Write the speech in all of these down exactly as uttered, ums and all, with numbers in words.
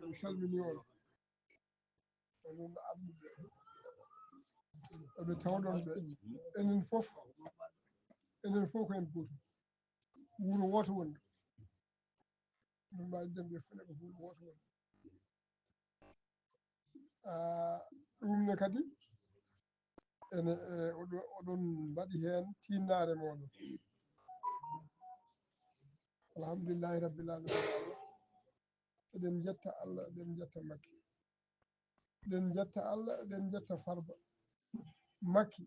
Mi salmini on. Onon arɓe ɓe, eɓe tawɗon ɓe. Enen fof, enen fof ko en gootum. Wuro wooto wonɗo. Min mbawi jannde e fene ko wuro wooto wonɗo. Ah, ɗum ne kadi, ene, eh, oɗo-, oɗon mbaɗi heen tiinnaare mooɗon. Alhamdulillahi Rabbil Alamina. Eɗen njetta Allah, eɗen njetta Makki. Eɗen njetta Allah, eɗen njetta Farba. Makki,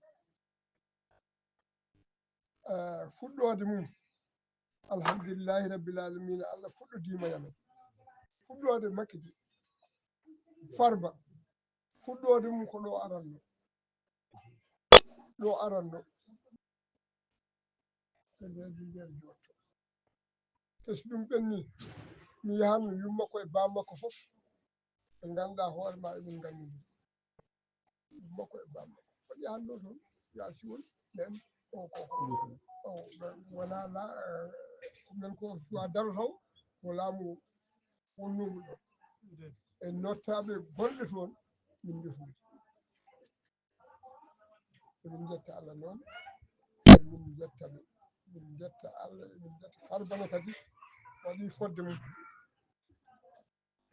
eh, fuɗɗoode mum, alhamdulillahi Rabbil Alamina, Allah fuɗɗodiima e amen. Fuɗɗoode Makki de, Farba, fuɗɗoode mum ko ɗo aranno. Ɗo aranno. Ko nder nder jotto. Te so ɗum ɓenni, mi yahan yumma ko e bamma ko fof. Ɓe ngannduɗaa hoore ma emin nganndi ɗum. Yumma ko e bamma ko. Ko yahanno toon, ya siwol, ɓen, o, ko, ko, o, ɓe wona la, eh, ko men ko suwa daro taw, ko laamu wonnoomu ɗo. E nottaaɓe gonɓe toon, min ndefude. Emin njetta Allah noon, emin njetta ɓe, emin njetta Allah, emin njetta Farba ne kadi waɗi fodde mum,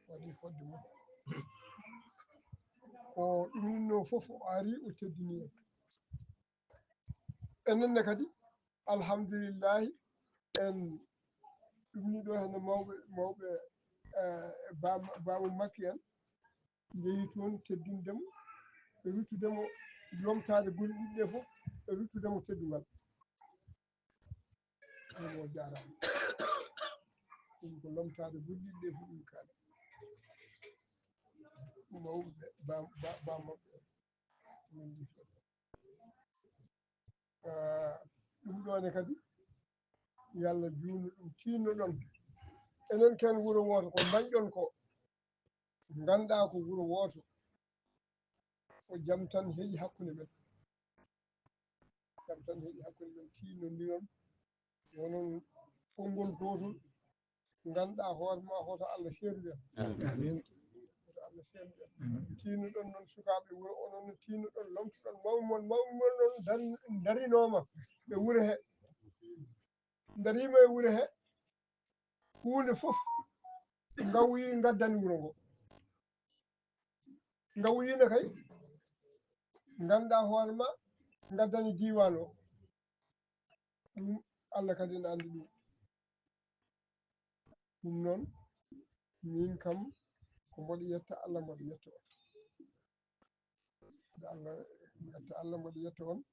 waɗi fodde mum. Ko ɗum ɗo fof o ari, o teddini en. Enen ne kadi, alhamdulillahi, en ɗum ni ɗo heno mawɓe, mawɓe, eh, bam-, bamum Makki en. Njehi toon teddinde mo, e ruttude mo lomtaade gulɗi ɗiɗi ɗe fof, e ruttude mo teddungal. Ɗum o jaaraama. Ɗum ko lomtaade gulɗi ɗiɗi ɗe fof ɗum kaali. Mawɓe, ba, ba, ba maɓɓe. Min njiɗi. Ah, ɗum ɗo ne kadi, yo Allah juutnu ɗum, tiinno-ɗon. Enen ken wuro wooto, ko ndañɗon ko, ngannduɗaa ko wuro wooto, ko jam tan heƴi hakkunde men. Jam tan heƴi hakkunde men, tiinnondiron, wonon konngol gootol, ngannduɗaa hoore ma, hoto Allah seernu en. Amin. Hoto Allah seernu en. Amin. Tiinno-ɗon noon sukaaɓe wuro, onon no tiinno-ɗon, lomto-ɗon mawɓe mon, mawɓe mon noon dan-, darinooma ɓe wuro he. Dariima e wuro he, huunde fof ngawoyi ngaddani wuro ngo. Ngawoyiino kay, ngannduɗaa hoore ma, ngaddani diiwaan o. Ɗum Allah kadi ene anndi ɗum. Ɗum noon, min kam, ko mboɗo yetta Allah, mboɗo yetta on. Mboɗo Allah, mi yetta Allah, mboɗo yetta on.